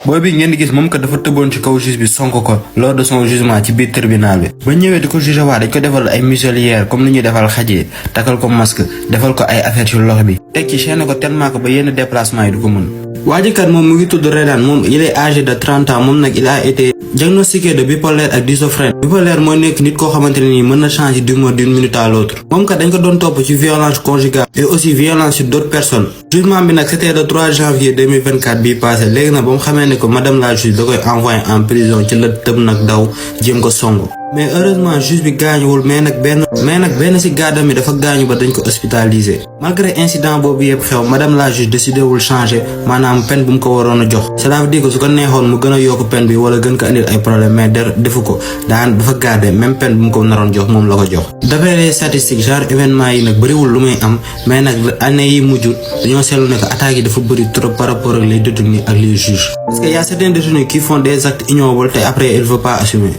booy bi ngeen di gis moom kat dafa tëboon ci kaw juge bi sonko ko lors de son jugement ci biir tribunal bi ba ñëwee di ko jugé waa dañ ko defal ay muselière comme ni ñuy defal xaj yi takkal ko masque defal ko ay affaire ci loxo bi teg ci chaîne ko tellement que ba yenn déplacement yi du ko mën. waa ji kat moom mu ngi tudd Redan moom il est âgé de 30 ans moom nag il a été diagnostiqué de bipolaire ak schizophrène. Bipolaire mooy nekk nit koo xamante ne nii mën na changer d'humeur d'une minute à l'autre. moom kat dañ ko doon topp ci violence conjugale et aussi violence sur d'autres personnes. jugement bi nag c'était le 3 janvier 2024 bii passé léegi nag ba mu xamee ne ko madame la juge da koy envoyé en prison ci la tëb nag daw jéem ko song. mais heureusement juge bi gaañuwul mais nag benn ci gardam mi dafa gaañu ba dañ ko hospitalisé. malgré incident boobu yëpp xew madame la juge décidé wul changer maanaam peine bu mu ko waroon a jox. cela veut dire que su ko neexoon mu gën a yokk peine bi wala gën ko indil ay problème mais defu ko dafa garder même peine bu mu ko naroon jox moom la ko jox. d'après les statistiques genre événement yi nag bëriwul lu muy am mais nag année yi mujj dañoo seetlu ne que attaques yi dafa bëri trop par rapport ak les détenus ak les juges. parce que y a certains détenus qui font des actes ignobles te après ils veulent pas assumer.